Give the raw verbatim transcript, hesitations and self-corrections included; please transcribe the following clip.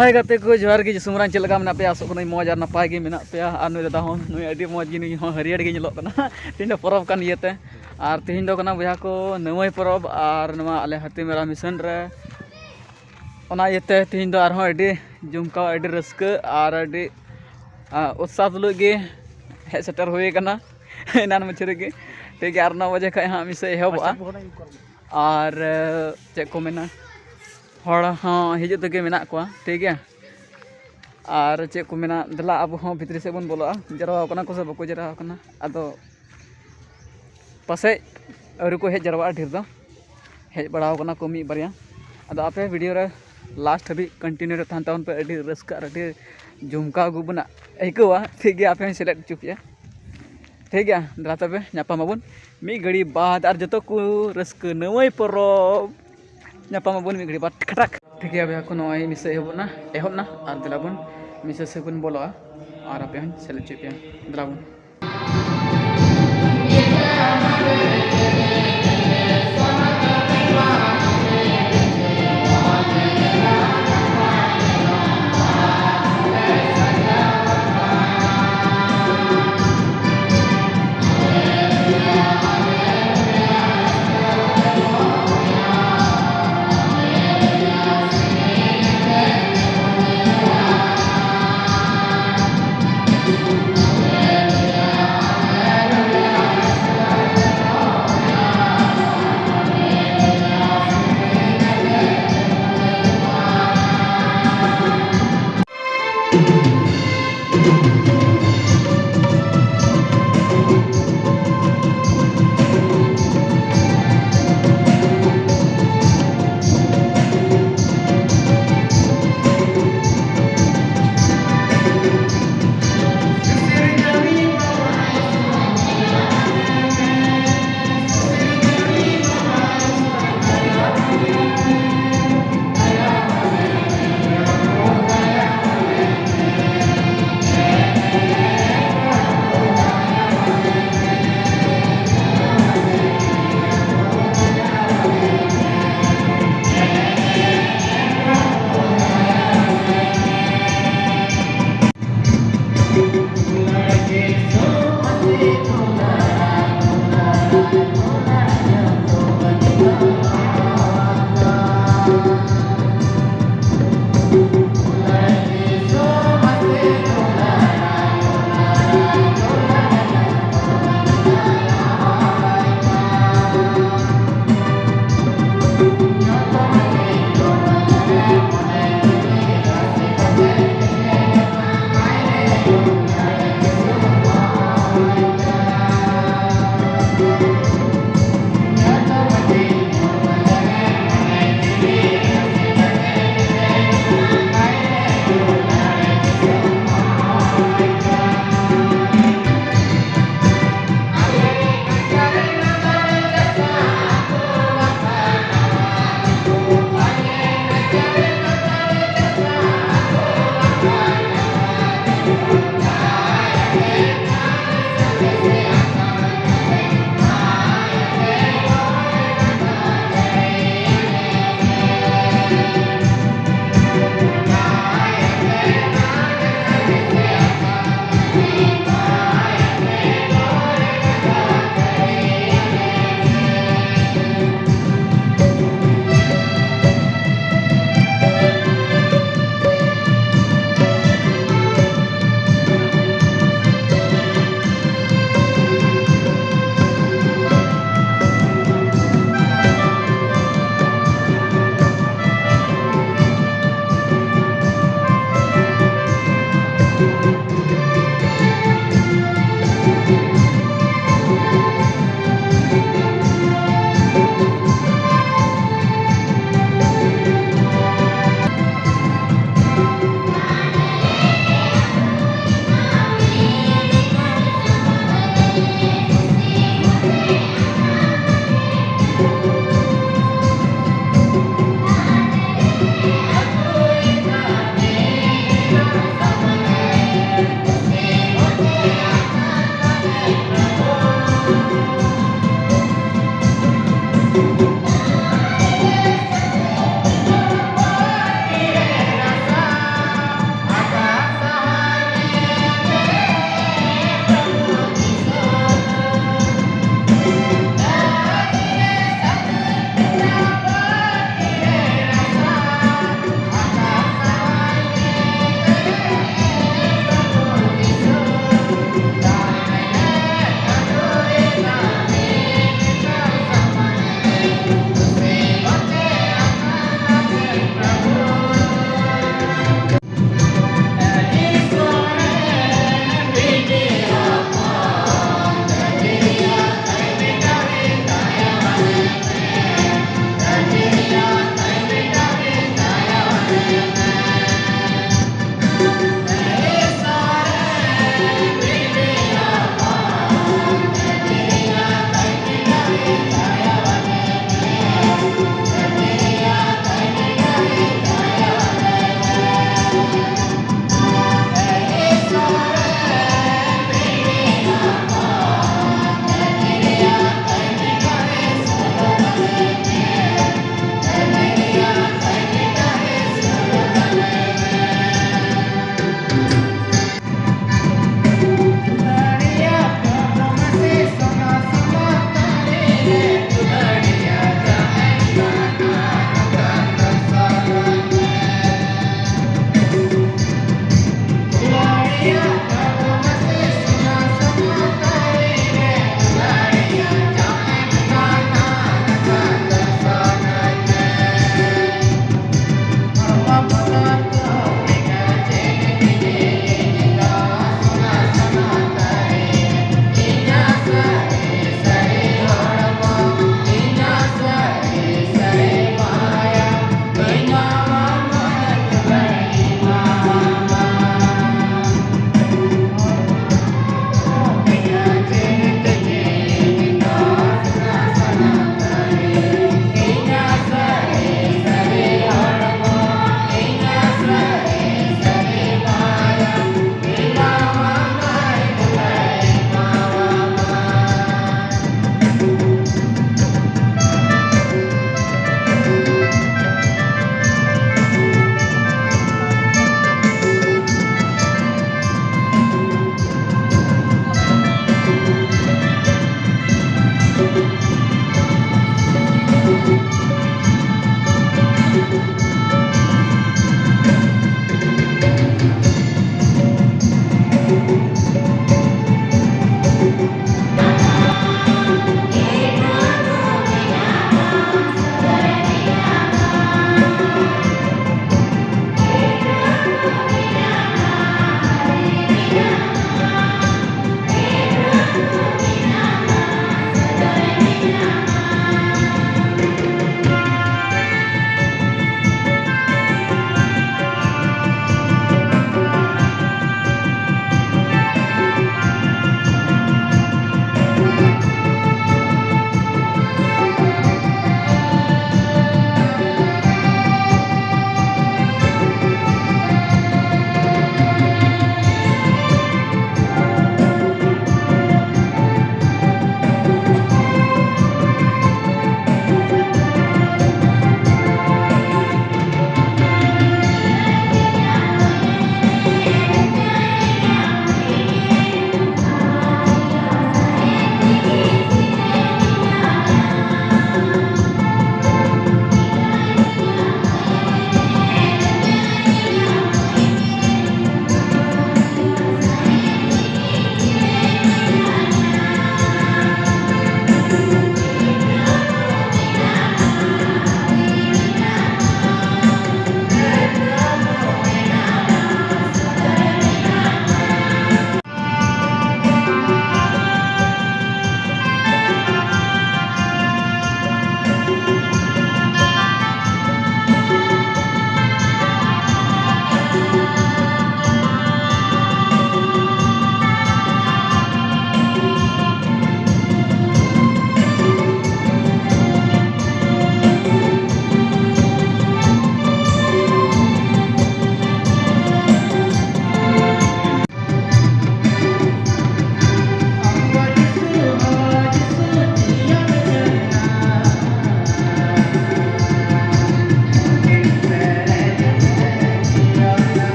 ᱦᱟᱭ ᱜᱟᱛᱮ ᱠᱚ, ᱡᱚᱦᱟᱨ ᱜᱮ᱾ ᱡᱤᱥᱩ ᱢᱟᱨᱟᱝ ᱪᱮᱫ ᱞᱮᱠᱟ ᱢᱮᱱᱟᱜ ᱯᱮᱭᱟ? ᱟᱥᱚᱜ ᱠᱟᱹᱱᱟᱹᱧ ᱢᱚᱡᱽ ᱟᱨ ᱱᱟᱯᱟᱭ ᱜᱮ ᱢᱮᱱᱟᱜ ᱯᱮᱭᱟ᱾ ᱟᱨ ᱱᱩᱭ ᱫᱟᱫᱟ ᱦᱚᱸ, ᱱᱩᱭ ᱟᱹᱰᱤ ᱢᱚᱡᱽ ᱜᱮ, ᱱᱩᱭ ᱦᱚᱸ ᱦᱟᱹᱨᱭᱟᱹᱲ ᱜᱮ ᱧᱮᱞᱚᱜ ᱠᱟᱱᱟ᱾ ᱛᱮᱦᱮᱧ ᱫᱚ ᱯᱚᱨᱚᱵᱽ ᱠᱟᱱ ᱤᱭᱟᱹᱛᱮ᱾ ᱟᱨ ᱛᱮᱦᱮᱧ ᱫᱚ ᱠᱟᱱᱟ ᱵᱚᱭᱦᱟ ᱠᱚ ᱱᱟᱹᱣᱟᱹᱭ ᱯᱚᱨᱚᱵᱽ, ᱟᱨ ᱱᱚᱣᱟ ᱟᱞᱮ ᱦᱟᱹᱛᱤ ᱢᱮᱨᱟ ᱢᱤᱥᱚᱱ ᱨᱮ, ᱚᱱᱟ ᱤᱭᱟᱹᱛᱮ ᱛᱮᱦᱮᱧ ᱫᱚ ᱟᱨᱦᱚᱸ ᱟᱹᱰᱤ ᱡᱚᱢᱠᱟᱣ, ᱟᱹᱰᱤ ᱨᱟᱹᱥᱠᱟᱹ ᱟᱨ ᱟᱹᱰᱤ, ᱟ, ᱩᱛᱥᱟᱦ ᱛᱩᱞᱩᱡ ᱜᱮ ᱦᱮᱡ ᱥᱮᱴᱮᱨ ᱦᱩᱭ ᱟᱠᱟᱱᱟ᱾ ᱮᱱᱟᱱ ᱢᱟᱹᱪᱷᱟᱹ ᱨᱮᱜᱮ, ᱴᱷᱤᱠ ᱜᱮᱭᱟ, ᱟᱨ ᱱᱚ ᱵᱟᱡᱮ ᱠᱷᱚᱱ ᱦᱟᱸᱜ ᱢᱤᱥᱮ ᱮᱦᱚᱵᱚᱜᱼᱟ᱾ ᱟᱨ, ᱮ, ᱪᱮᱫ ᱠᱚ ᱢᱮᱱᱟ, ᱦᱚᱲ ᱦᱚᱸ ᱦᱤᱡᱩᱜ ᱛᱮᱜᱮ ᱢᱮᱱᱟᱜ ᱠᱚᱣᱟ, ᱴᱷᱤᱠ ᱜᱮᱭᱟ᱾ ᱟᱨ ᱪᱮᱫ ᱠᱚ ᱢᱮᱱᱟ, ᱫᱮᱞᱟ ᱟᱵᱚ ᱦᱚᱸ ᱵᱷᱤᱛᱨᱤ ᱥᱮᱫ ᱵᱚᱱ ᱵᱚᱞᱚᱜᱼᱟ᱾ ᱡᱟᱨᱣᱟ ᱠᱟᱱᱟ ᱠᱚ ᱥᱮ ᱵᱟᱠᱚ ᱡᱟᱨᱣᱟ ᱠᱟᱱᱟ, ᱟᱫᱚ ᱯᱟᱥᱮᱡ ᱟᱹᱣᱨᱤ ᱠᱚ ᱦᱮᱡ ᱡᱟᱨᱣᱟᱜᱼᱟ ᱰᱷᱮᱨ ᱫᱚ᱾ ᱦᱮᱡ ᱵᱟᱲᱟᱣ ᱠᱟᱱᱟ ᱠᱚ ᱢᱤᱫ ᱵᱟᱨᱭᱟ᱾ ᱟᱫᱚ ᱟᱯᱮ video ᱨᱮ last ᱦᱟᱹᱵᱤᱡ continue ᱨᱮ ᱛᱟᱦᱮᱱ ᱛᱟᱵᱚᱱ ᱯᱮ, ᱟᱹᱰᱤ ᱨᱟᱹᱥᱠᱟᱹ ᱟᱨ ᱟᱹᱰᱤ ᱡᱚᱢᱠᱟᱣ ᱜᱮᱵᱚᱱ ᱟᱹᱭᱠᱟᱹᱣᱟ, ᱴᱷᱤᱠ ᱜᱮᱭᱟ? ᱟᱯᱮ ᱦᱚᱸᱧ ᱥᱮᱞᱮᱫ ᱦᱚᱪᱚ ᱯᱮᱭᱟ, ᱴᱷᱤᱠ ᱜᱮᱭᱟ? ᱫᱮᱞᱟ ᱛᱚᱵᱮ ᱧᱟᱯᱟᱢ ᱟᱵᱚᱱ ᱢᱤᱫ ᱜᱷᱟᱹᱲᱤ ᱵᱟᱫᱽ, ᱟᱨ ᱡᱚᱛᱚ ᱠᱚ ᱨᱟᱹᱥᱠᱟᱹ ᱱᱟᱹᱣᱟᱹᱭ ᱯᱚᱨᱚᱵᱽ᱾ ᱧᱟᱯᱟᱢ ᱟᱵᱚᱱ ᱢᱤᱫ ᱜᱷᱟᱹᱲᱤ ᱵᱟᱫᱽ, ᱴᱷᱤᱠ ᱴᱷᱟᱠ᱾ ᱴᱷᱤᱠ ᱜᱮᱭᱟ ᱵᱚᱭᱦᱟ ᱠᱚ, ᱱᱚᱜᱼᱚᱭ ᱢᱤᱥᱮ ᱮᱦᱚᱵ ᱮᱱᱟ, ᱮᱦᱚᱵ ᱮᱱᱟ, ᱟᱨ ᱫᱮᱞᱟ ᱵᱚᱱ ᱢᱤᱥᱮ ᱥᱮᱫ ᱵᱚᱱ ᱵᱚᱞᱚᱜᱼᱟ, ᱟᱨ ᱟᱯᱮ ᱦᱚᱸᱧ ᱥᱮᱞᱮᱫ ᱦᱚᱪᱚ ᱯᱮᱭᱟ, ᱫᱮᱞᱟ ᱵᱚᱱ᱾